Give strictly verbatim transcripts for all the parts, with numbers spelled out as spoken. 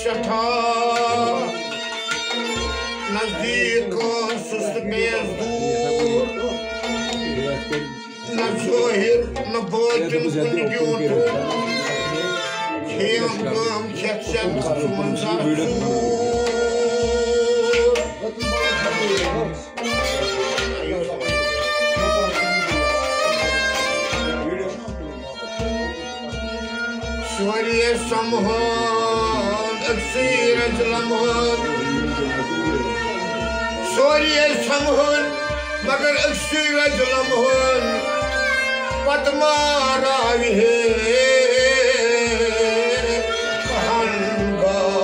سٮ۪ٹھاہ نزدیٖک ٲسٕس تہٕ بیٚیَس دوٗر۔ نہ ظٲہِر نہ بٲطِن کُنہِ ڈیوٗنٛڈُن۔ کھیٚیَم کٲم کھٮ۪تھ چٮ۪تھ ژٕ منٛزا ژوٗر۔ سورُے ٲسۍ سمہان أکسٕے رَزِ لمحن۔ سورُے ٲسۍ سمہان مگر أکسٕے رَزِ لمحن۔ پتہٕ ماراوِ ہے کہن گاو۔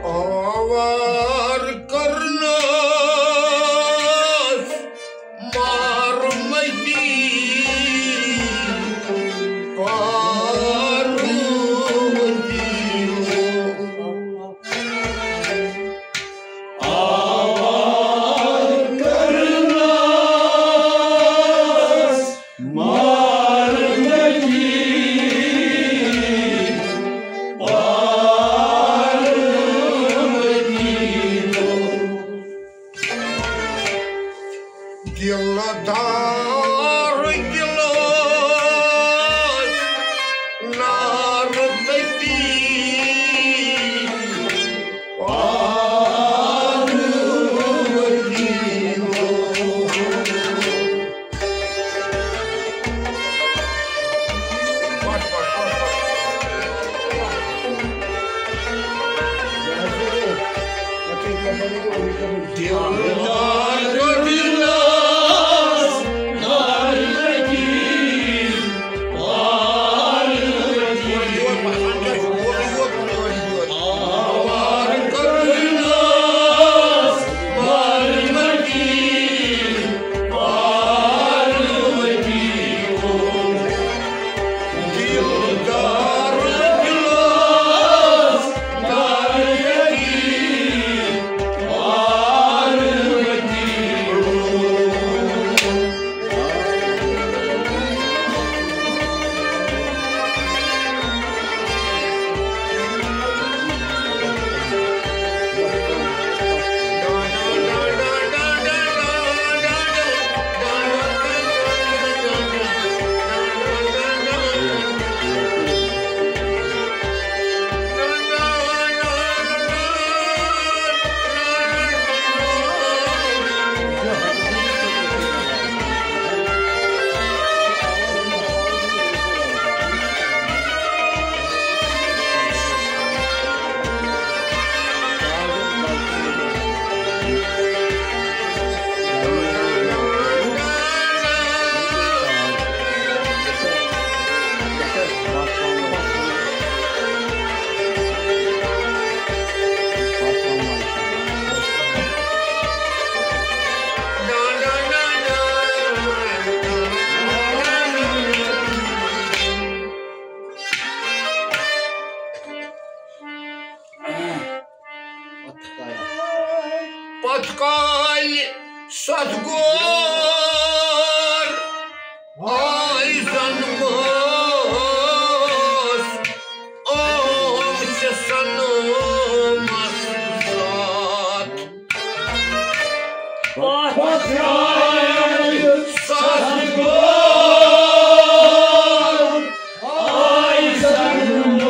آوار کرنس مارمتی پاروتی۔ آوار کرنس مارنگی پاروتی۔ دلدار دلس نار تتی۔ پتھ کالہِ ستھ گور آے زن مٲس، اوم چھِ سنومس ذات۔ پتھ کالہِ ستھ گور آے زن مٲس،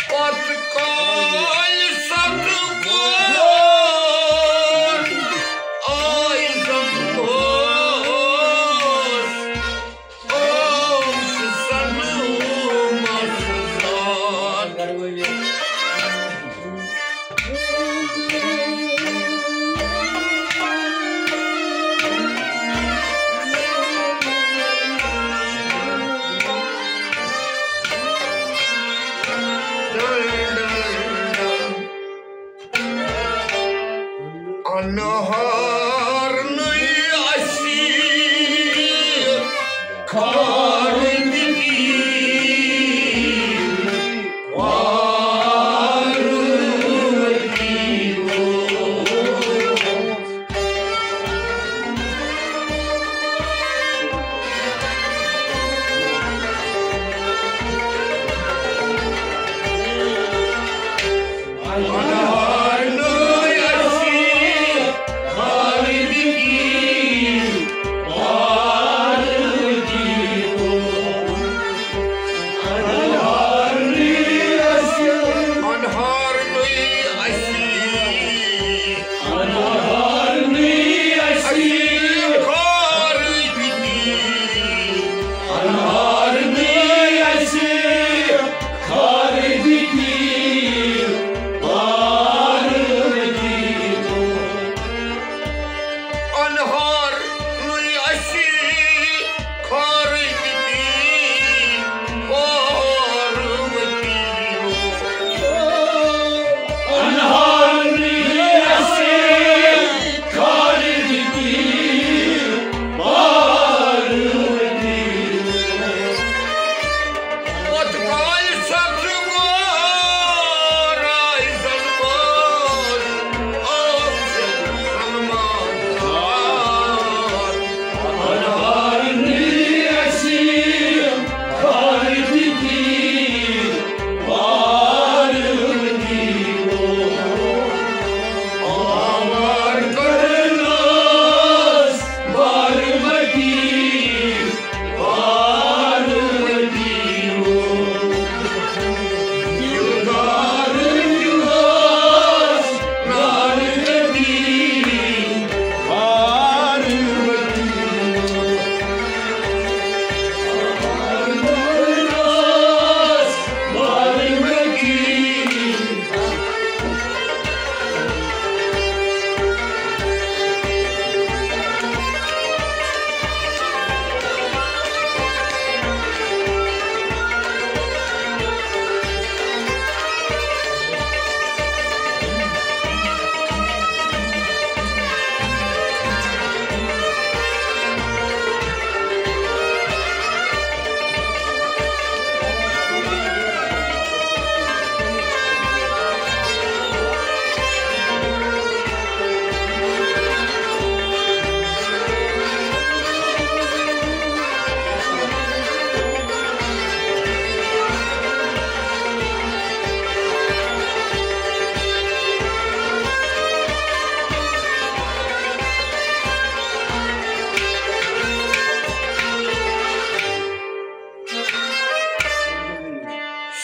پتہٕ کالہِ ستہٕ کور آے زن اوس، اوس سنومس ذات۔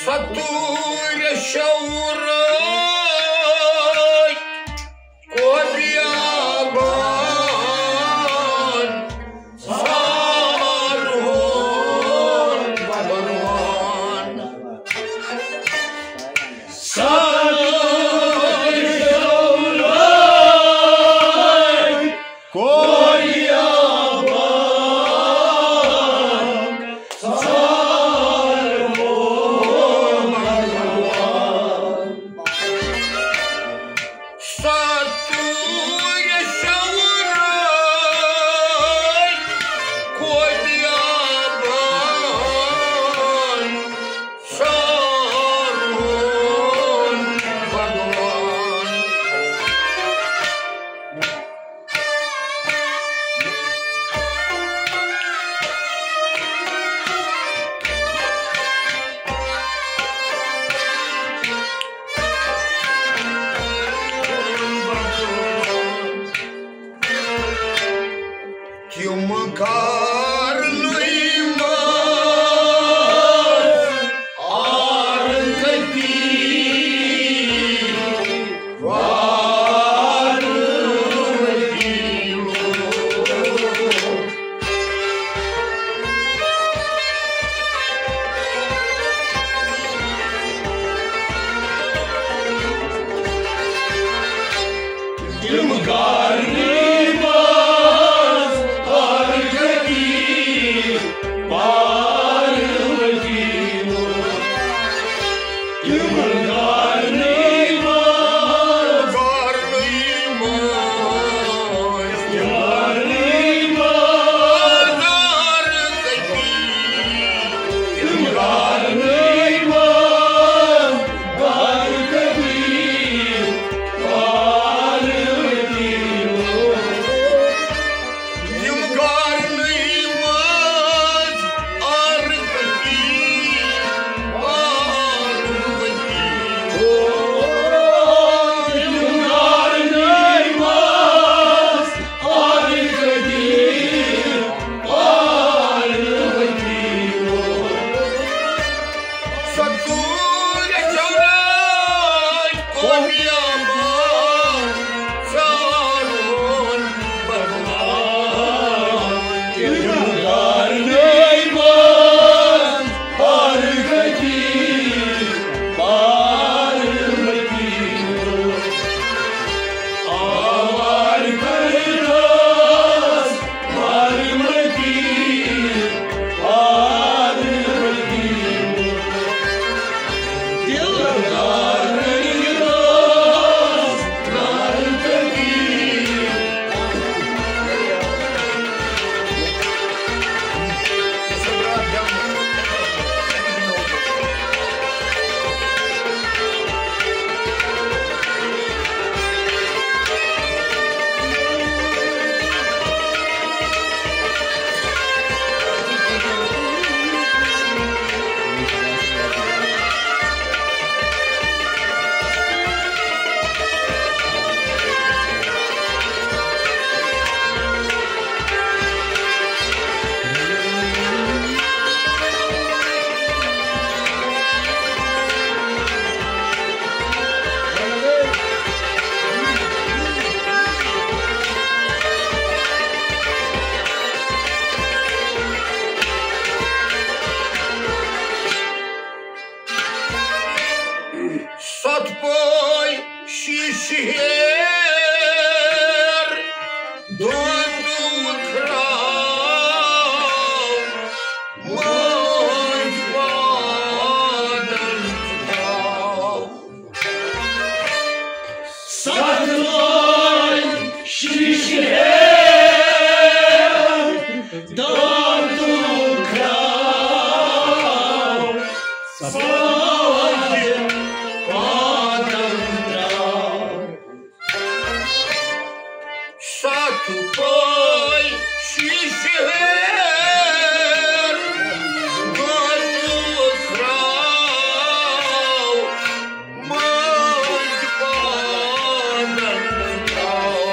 ستوٗرِ شورٲے کو بیابان، سارہُن بھگوان۔ ستوٗرِ شورٲے کو بیابان، سارہُن بھگوان۔ ستوٗرِ شورٲے کو بیابان، سارہُن بھگوان۔ تِم کرنٕے منٛز آر کتی وار وکیلو۔ تِم کرنٕے منٛز آر کتی وار وکیلو۔ تِم کرنٕے منٛز، کرنٕے منٛز، کرنٕے منٛز آر کتی۔ تِم کرنٕے منٛز آر کتی وار وکیلو۔ تِم کرنٕے منٛز آر کتی وار وکیلو۔ تِم کرنٕے منٛز آر کتی وار وکیلو۔ ستوٗرِ شورٲے کو بیابان، سارہُن بھگوان۔ تِم کرنٕے منٛز آر کتی وار وکیلو۔ آوار کرنس وار وکیل، وار وکیل۔ دل دار کرنس وار وکیل۔ ستھ پوے شیشہٕ ہیر، دۄن دۄن کھراو، مٲنٛزۍ وادن تھاو۔ ستھ پوے شیشہٕ ہیر، دۄن دۄن کھراو، سواد پاتن تراو۔ ستھ پوے شیشہٕ ہیر، دۄن دۄن کھراو، مٲنٛزۍ پاتن تراو۔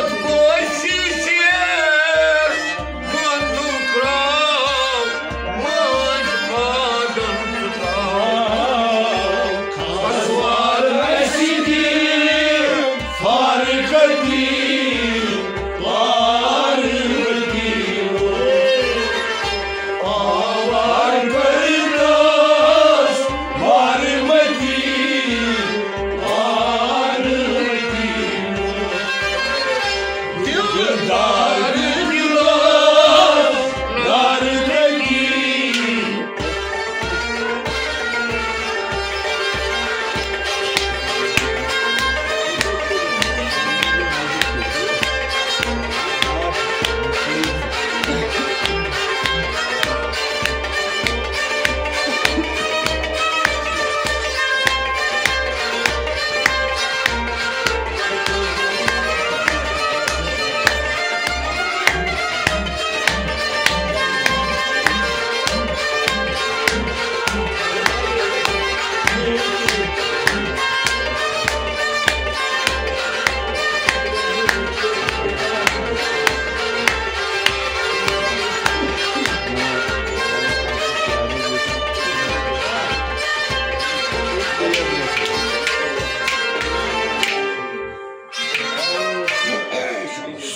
کوٗشِش یہِ گۄڈٕنیُک راو، مٲنۍ پادن ژٕ تراو۔ کھسوار اَسہِ دِ فارغتی، فارغتی۔ آوار کٔرنس وارمتی، وارمتی۔ دلدار دلس نارمتی۔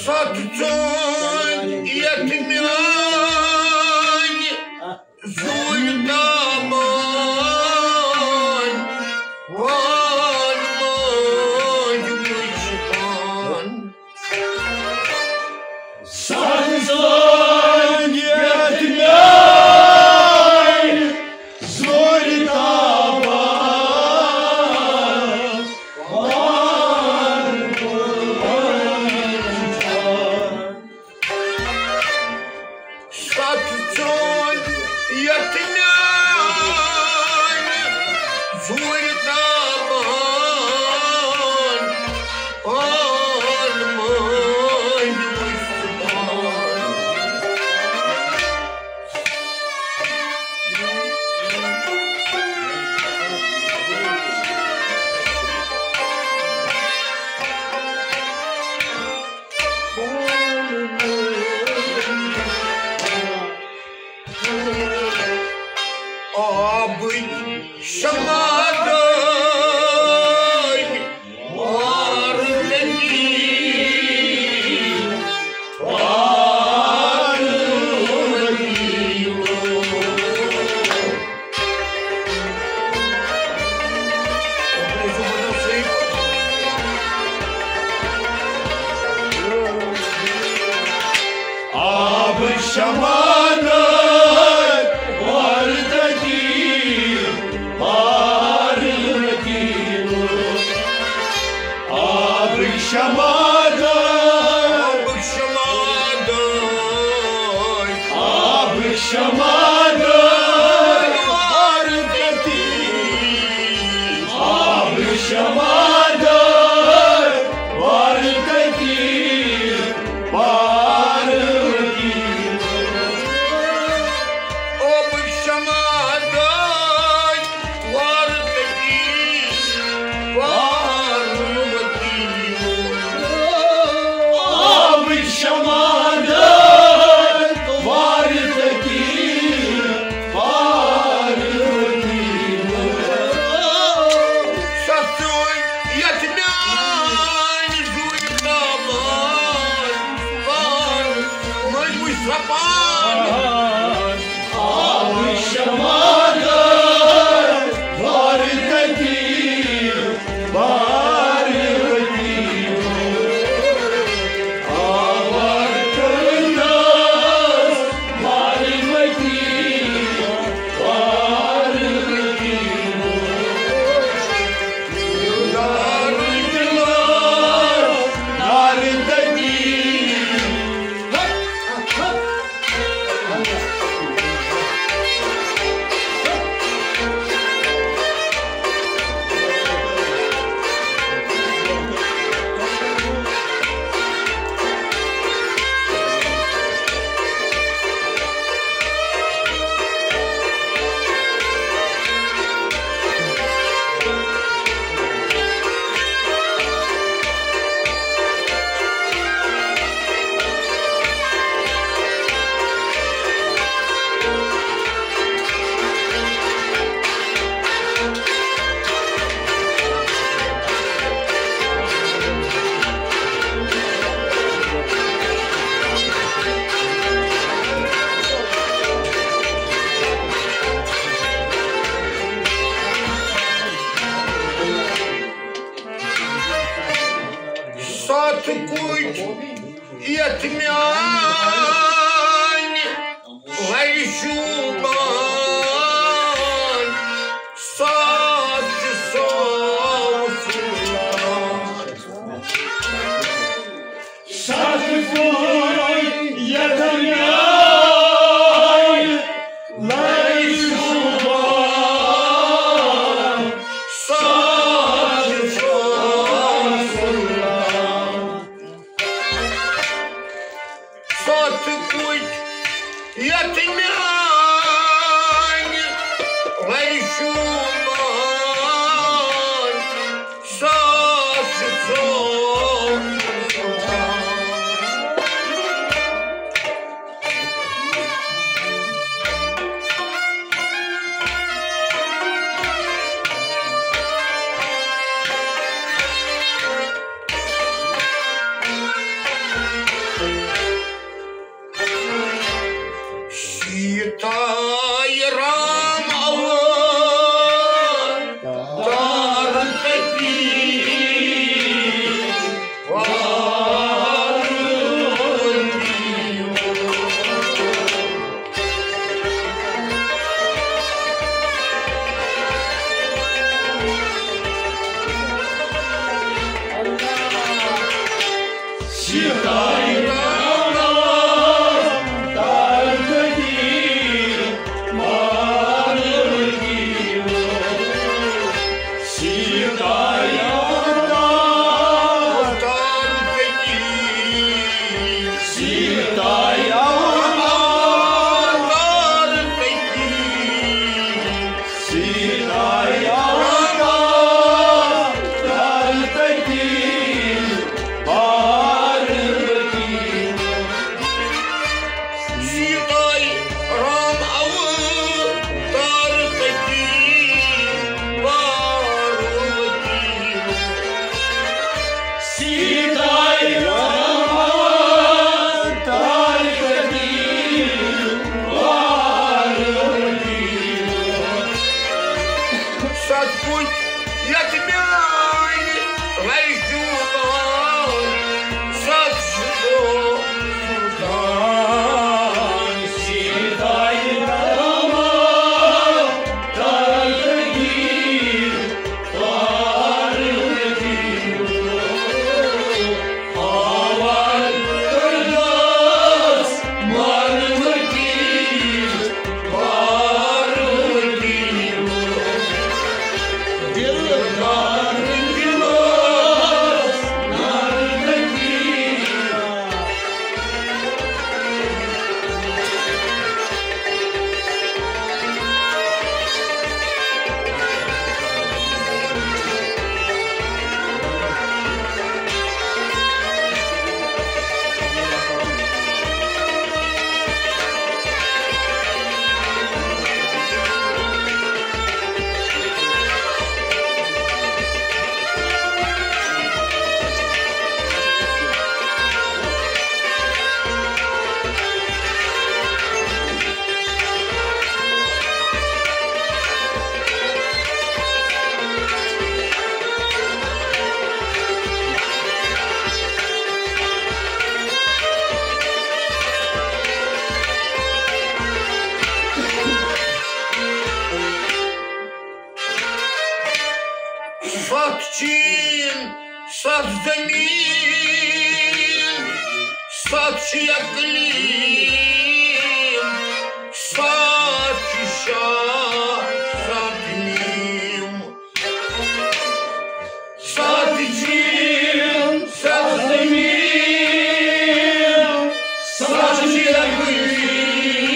ستھ چٲنۍ یتھ میٲنۍ زوٗرۍ تابان، پان مٲنۍ وٕچھ پان۔ سنسان یتھ میٲنۍ زوٗرۍ تابان، پان مٲنۍ وٕچھ پان۔ ستھ چون یتھ میٲنۍ زوٗرۍ تابان، پان مٲنۍ وٕچھ پان۔ آبٕکۍ شمع دٲدۍ وارٕ لٔگی، وارٕ لٔگی۔ آب شمع دٲدۍ وارٕ لٔگی، وارٕ لٔگی۔ آب شمع دٲدۍ، آب شمع دٲدۍ، آب شمع دٲدۍ وارٕ لٔگی۔ آب شمع دٲدۍ وارٕ لٔگی، وارٕ لٔگی۔ یتھ میانہِ لرِ شوٗبان، ساتھ چھُ سوز۔ ستھ پوٗتۍ یتھ میانہِ لرِ شوٗبان، ساتھ چھُ سوز۔ ستھ پوٗتۍ یتھ میانہِ لرِ شوٗبان، ساتھ چھُ سوز۔ سیٖتایہِ رام اَوٕ تار تٔتی۔ سیٖتایہِ رام اَوٕ تار تٔتی پاروتی۔ سیٖتایہِ رام اَوٕ تار تٔتی پاروتی۔ ستھ پوٗتۍ یتھ میانہِ لرِ شوٗبان، ستھ چھُ سوز۔ ستھ چیٖن، ستھ زٔمیٖن، ستھ چھِ اقلیٖم، ستھ چھِ شاہ، ستھ میٖم۔ ستھ چیٖن، ستھ زٔمیٖن، ستھ چھِ اقلیٖم،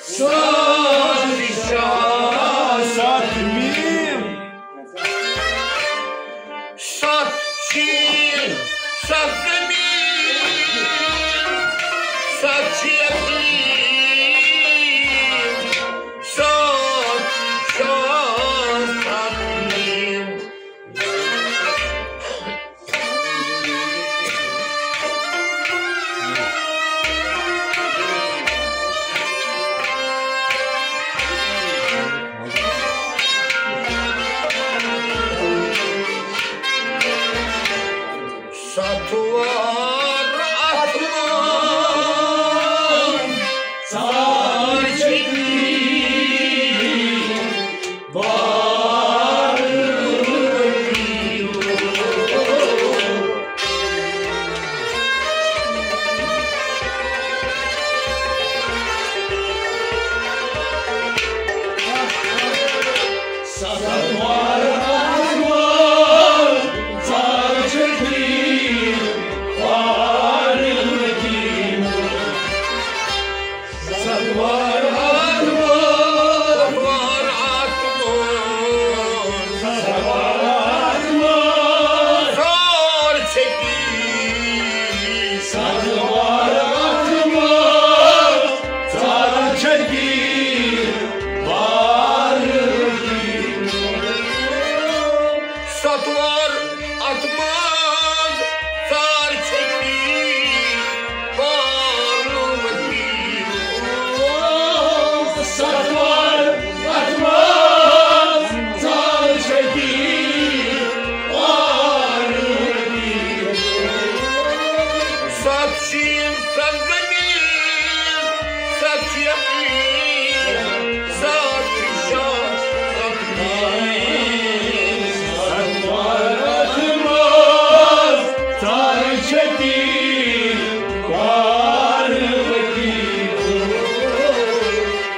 ستھ چھِ شاہ، ستھ میٖم۔ ستھ چیٖن، ستھ زٔمیٖن، ژور اتھ منٛز ژار چھِ پاروتی۔ ستوار آسمان ژار چھِ پاروتی۔ ستوار آسمان، ستوار آسمان، ستوار آسمان ژار چھِ ستوار آسمان ژار چھِ پاروتی۔ ستوار اتھ منٛز ژار چھِ پاروتی۔ ستوار اتھ منٛز ژار چھِ پاروتی۔ ستھ چھِ یِم سرزمین، ستھ چھِ یقین، ستھ چھِ شان، ستھ چھِ ستوار اتھ منٛز ژار چھِ پاروتی۔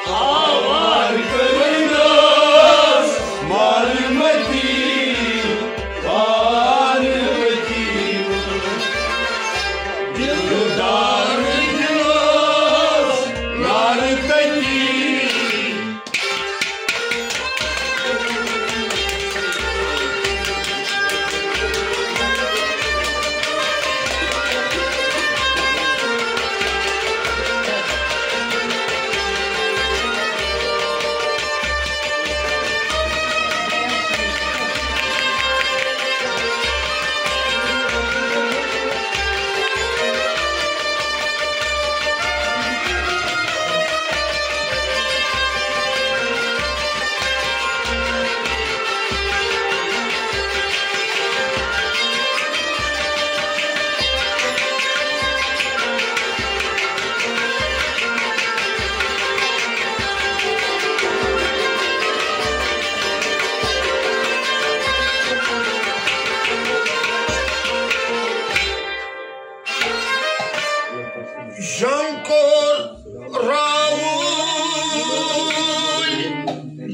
آوار کٔرٕنَس مارمتی پاروتی۔ دلدار دلس نارتکی۔ جنگ کوٚر راوُل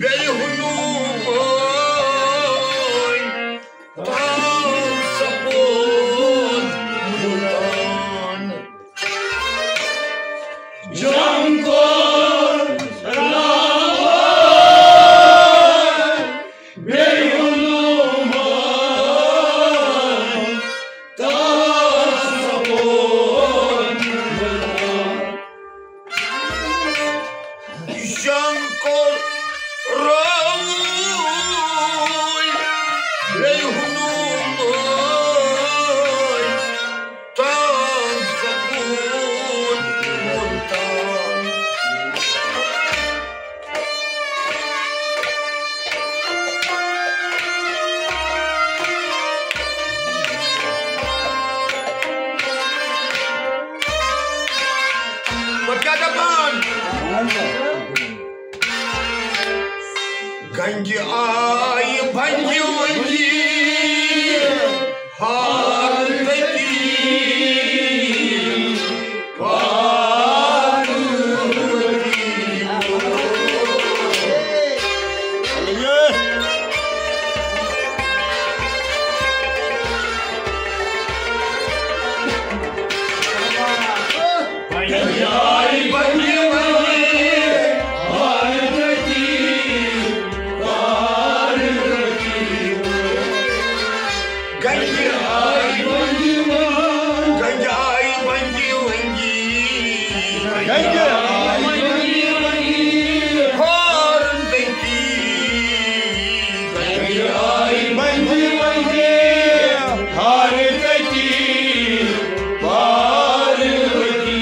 بیٚیہِ ہنوٗمٲنۍ، تام سپُد مُلتان۔ جنگ کوٚر راوُل بیٚیہِ ہنوٗمٲنۍ، تام سپُد مُلتان۔ جنگ کوٚر راوُل بیٚیہِ ہنوٗمٲنۍ، تام سپُد مُلتان۔ پتہٕ کیٛاہ دپان؟ گنگہِ آیہِ بنگہِ ونگہِ ہار تٔتی۔ گنگہِ آیہِ بنگہِ ونگہِ، گنگہِ آیہِ بنگہِ ونگہِ، گنگہِ آیہِ بنگہِ ونگہِ، ہارن تٔتی۔ گنگہِ آیہِ بنگہِ ونگہِ، ہارن تٔتی، پاروتی۔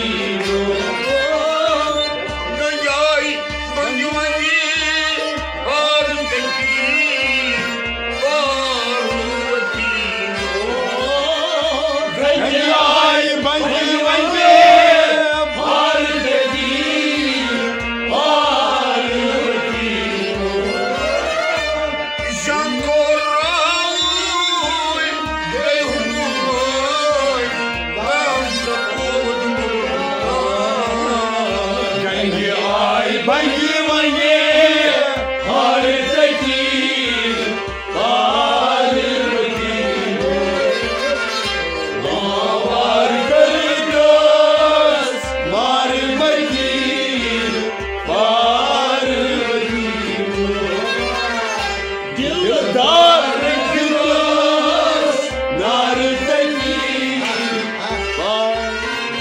آے بنگہِ وندے پاروتی، پاروتی۔ شنکر راوٕے گٔے ہُمے، گنگہِ آے بنگہِ وندے پاروتی، پاروتی۔ باور کٔرِتھ ٲس مارمتی پاروتی۔ دلدار رٔٹِتھ ٲس نارتکی پاروتی۔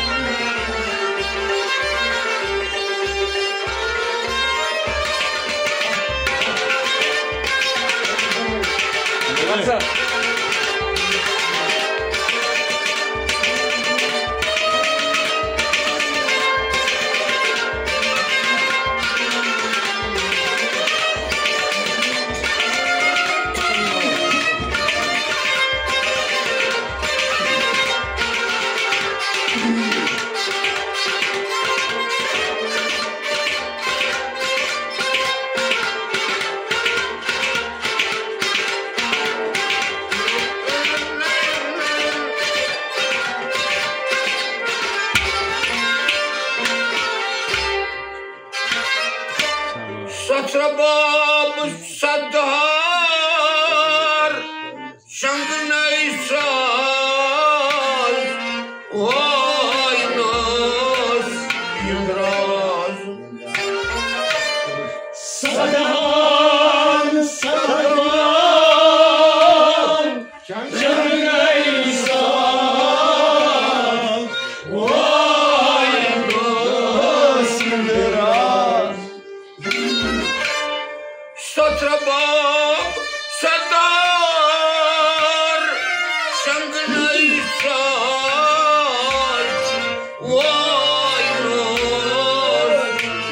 ستھ رباب ستھ دھار، شنگنَے ساز واینَس یہِ دراز۔ سدہان، سدہان، شنگنَے ساز واینَس یہِ دراز۔ ستھ رباب ستار، شنگنَے ساز واینَس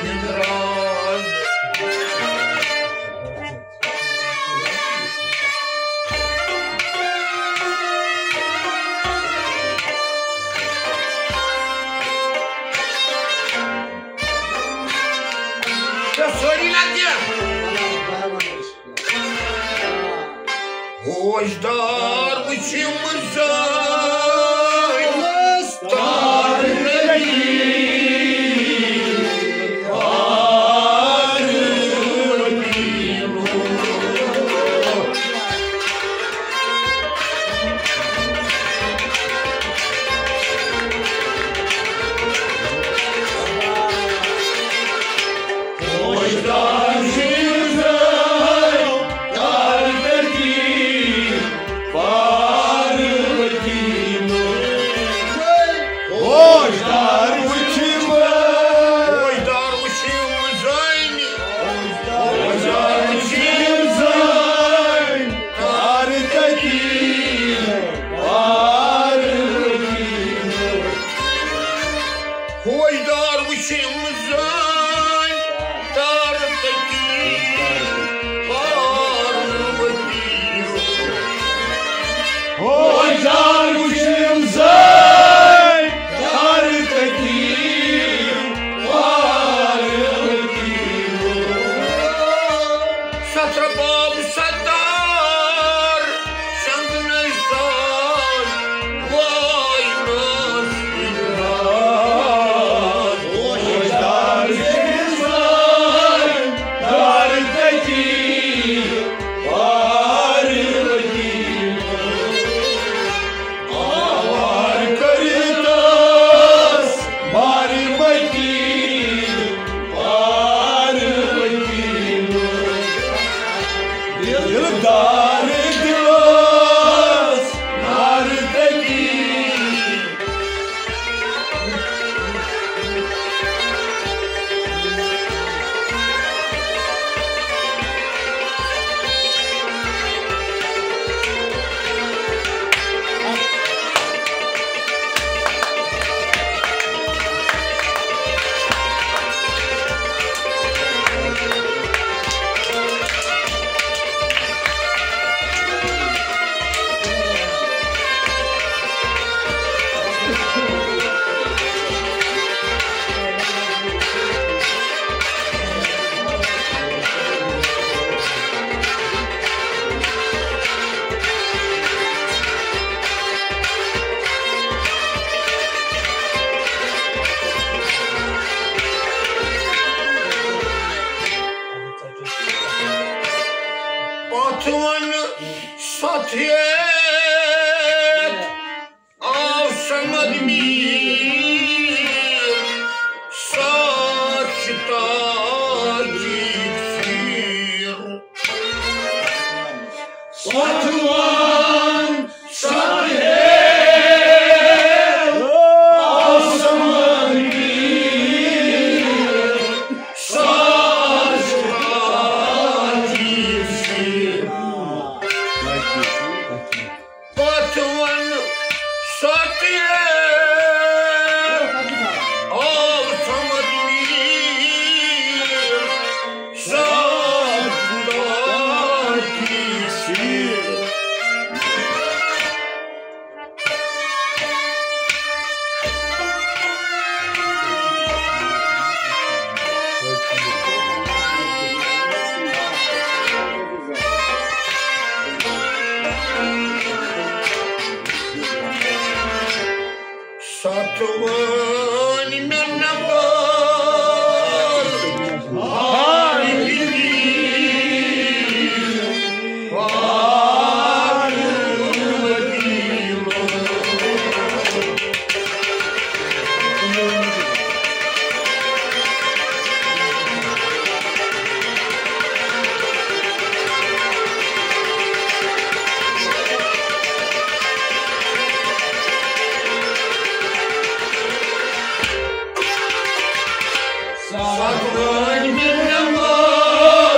یہِ دراز۔ تہٕ سٲری لگہِ۔ ہوشدار وٕچھِم زٲنۍ تار لگی۔ ہوشدار وٕچھِم، ہوشدار وٕچھِم زٲنۍ، ہوشدار وٕچھِم زٲنۍ، پار تٔتی، پار تٔتی۔ ہوشدار وٕچھِم زٲنۍ، تار تٔتی، پاروتی۔ ہوشدار وٕچھِم زٲنۍ، تار تٔتی، پاروتی۔ ستھ رباب ستار، شنگنَے ساز واینَس یہِ دراز۔ ہوشدار تھیت آو سمد میر، ساتھ چھِ تاجی سیر۔ ستوان سرہیل آو سمد میر، ساتھ چھِ تاجی سیر۔ پتھ ون ستیہ آو سمد میر، ساتھ چھِ تاجی سیر۔ ستوٲنۍ مےٚ نفر ہارِ دِتۍ پارؤتی لوٚگ۔ ستوٲنۍ مےٚ نفر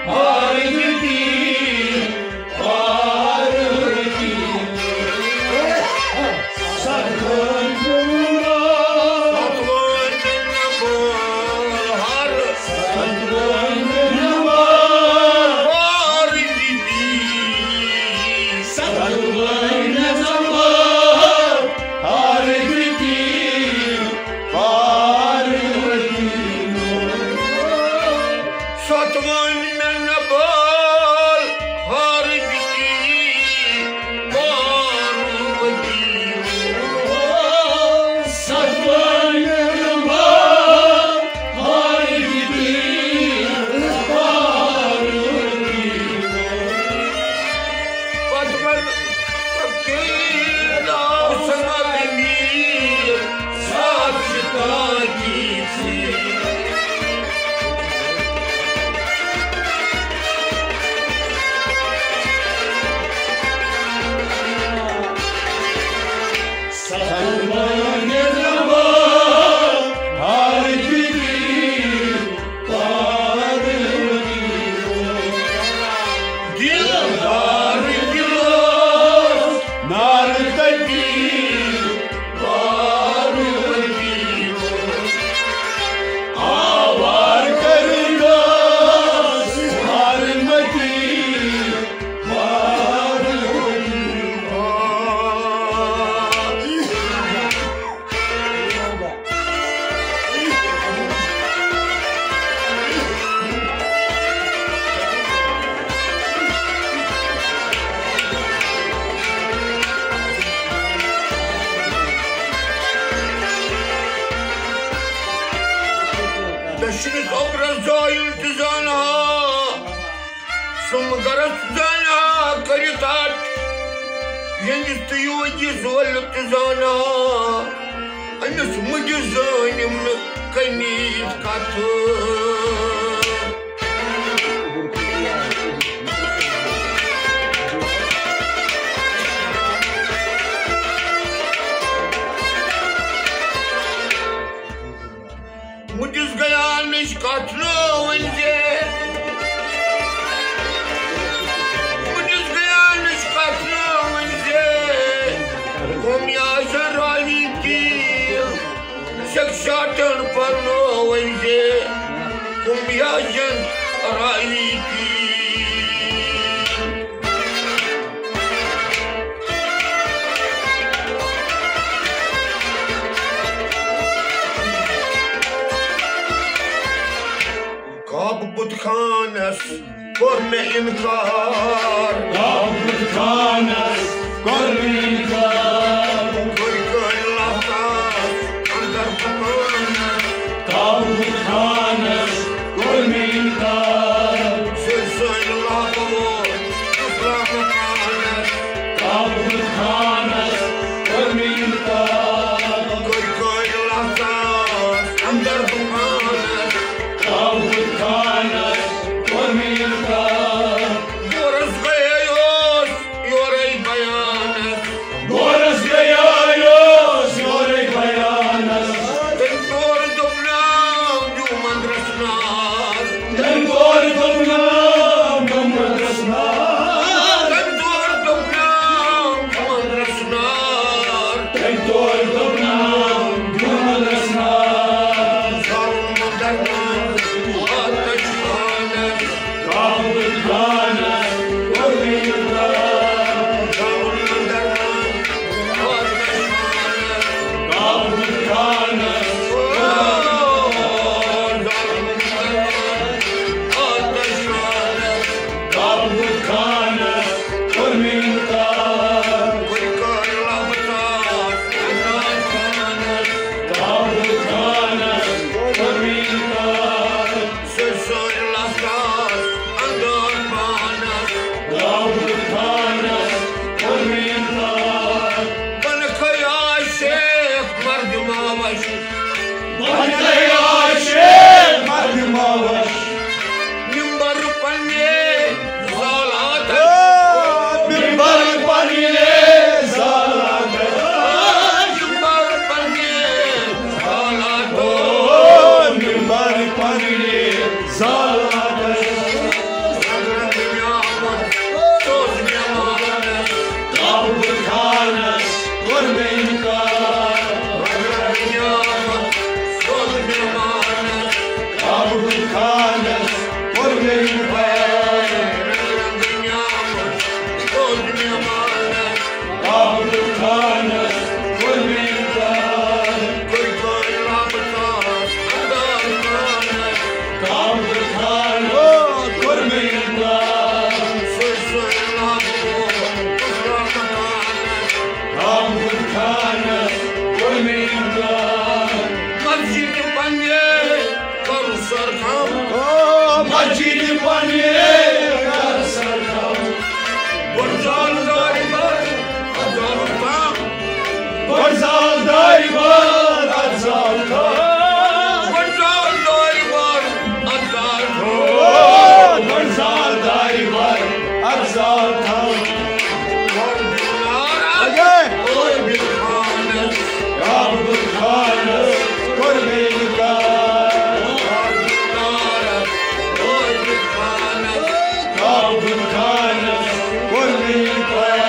ہارِ دِتۍ پارؤتی۔ ستوٲنۍ مےٚ نفر، ستوٲنۍ مےٚ نفر ہارِ، ستوٲنۍ مےٚ نفر ہارِ دِتۍ۔ ستوٲنۍ مےٚ نفر ہارِ دِتۍ پارؤتی لوٚگ۔ ستوٲنۍ مےٚ نفر ہارِ دِتۍ پارؤتی لوٚگ۔ ستوٲنۍ مےٚ نفر ہارِ دِتۍ پارؤتی لوٚگ۔ پتہٕ وَن فقیٖر آو سمد میر، ساتھ چھِ تاجی سیر۔ ستوٲنۍ مےٚ نفر ہارِ دِتۍ پارؤتی لوٚگ۔ دلدار دِلس نار تٔتی پارؤتی لوٚگ۔ آوار کٔرِنَس ہارمتی پارؤتی لوٚگ۔ دٔچھنِس اوٚبرَس زٲیِل تہِ زانہا۔ سُم گرس زانہا کٔرِتھ اَٹ، ییٚمِس تہٕ یوٗتِس ولہٕ تہٕ زانہا، أمِس مُجہِ زٲنِم نہٕ کٔمِچ کتھٕ۔ مُجِس گٔیانٕچ کتھ نہٕ ؤنۍ زِ، مُجِس گٔیانٕچ کتھ نہٕ ؤنۍ زِ، کُم یہِ آسن راوی تیٖل، سیٚکھ شاٹن پرنٲوٕنۍ زِ، کُم یہِ آسن راوی تیٖل۔ کعبہٕ بُت خانس کوٚر مےٚ اِنکار۔ کعبہٕ بُت خانس کوٚر مےٚ اِنکار۔ کوٚر کٲنۍ لفظ اندر بُت خانس۔ کعبہٕ بُت خانس کوٚر مےٚ اِنکار۔ سُہ سٲنۍ لفظ ووت اِسلام خانس۔ مسجد پننہِ کر سرخم۔ او مسجد پننہِ کر سرخم۔ بڑزال دارِ بر ازال تام۔ بڑزال دارِ بر ازال تام۔ بڑزال دارِ بر ازال تام۔ او بڑزال دارِ بر ازال تام۔ اے! کابل خانس کوٚر مےٚ اِنکار۔ کابل خانس کوٚر مےٚ اِنکار۔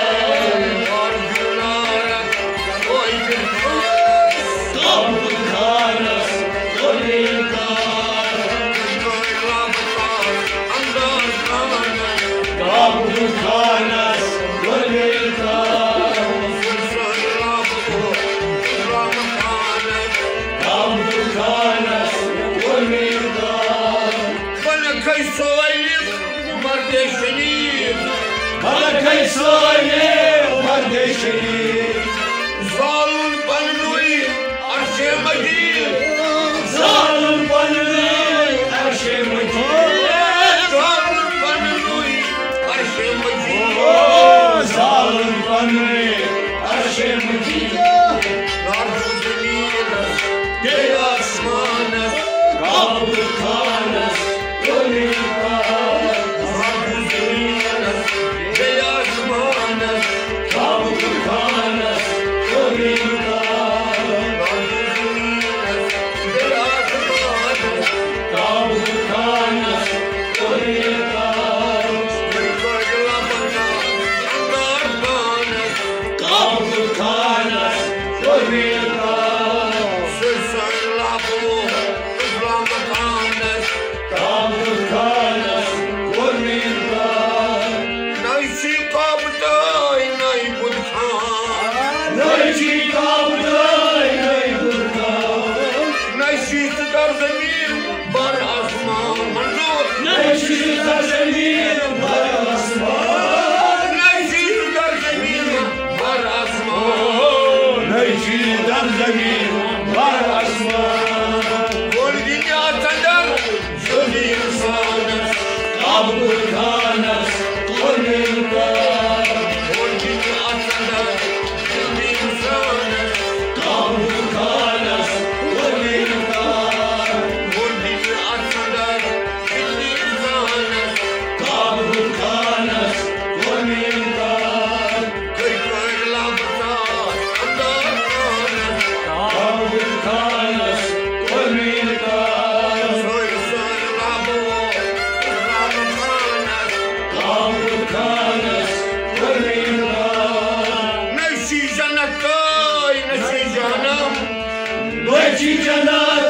کابل خانس کوٚر مےٚ اِنکار۔ کابل خانس کوٚر مےٚ اِنکار۔ کابل خانس کوٚر مےٚ اِنکار۔ بلکھے سٲلِم مردِ شریٖف۔ بلکھے سٲلِم مردِ شریٖف۔ زالُن پننُے عرشِ مجیٖد۔ زالُن پننُے عرشِ مجیٖد۔ زالُن پننُے عرشِ مجیٖد۔ او، زالُن پننُے عرشِ مجیٖد۔ لرزُن زٔمیٖنس بیٚیہِ آسمانس۔ کابل خانس کوٚر مےٚ اِنکار۔ لرزُن زٔمیٖنس بیٚیہِ آسمانس۔ کابل خانس کوٚر مےٚ اِنکار۔ لرزُن زٔمیٖنس بیٚیہِ آسمانس۔ کابل خانس کوٚر مےٚ اِنکار۔ کٔرۍ کٲنٛسہِ لبن انداز پانس۔ کابل خانس کوٚر مےٚ اِنکار۔ سُہ سٲنۍ لبہٕ وول اسلام خانس۔ کابل خانس کوٚر مےٚ اِنکار۔ نَے چھُے کعبہٕ تہٕ نَے بُت خان۔ نَے چھُے کعبہٕ تہٕ نَے بُت خان۔ نَے چھُے ژٕ در زمین بر آسمان۔ منظور۔ نَے چھُے در زمین بر آسمان۔ نَے چھُے در زمین بر آسمان۔ نَے چھُے در زمین بر آسمان۔ کوٚر دِنہِ اَتھ اندر زٔمیٖن سانس۔ کابل خانس کوٚر مےٚ اِنکار۔ کوٚر دِنہِ اَتھ اندر زٔمیٖن سانس۔ کابل خانس کوٚر مےٚ اِنکار۔ کوٚر دِنہِ اَتھ اندر زٔمیٖن سانس۔ کابل خانس کوٚر مےٚ اِنکار۔ کٔرۍ کٲنٛسہِ لبن انداز پانس۔ کابل خانس کوٚر مےٚ اِنکار۔ سٲنۍ سٲنۍ لبہٕ وول اسلام خانس۔ کابل خانس کوٚر مےٚ اِنکار۔ نہ چھُے جنت تہٕ نہ چھُے جہنم۔ نہ چھُے جنت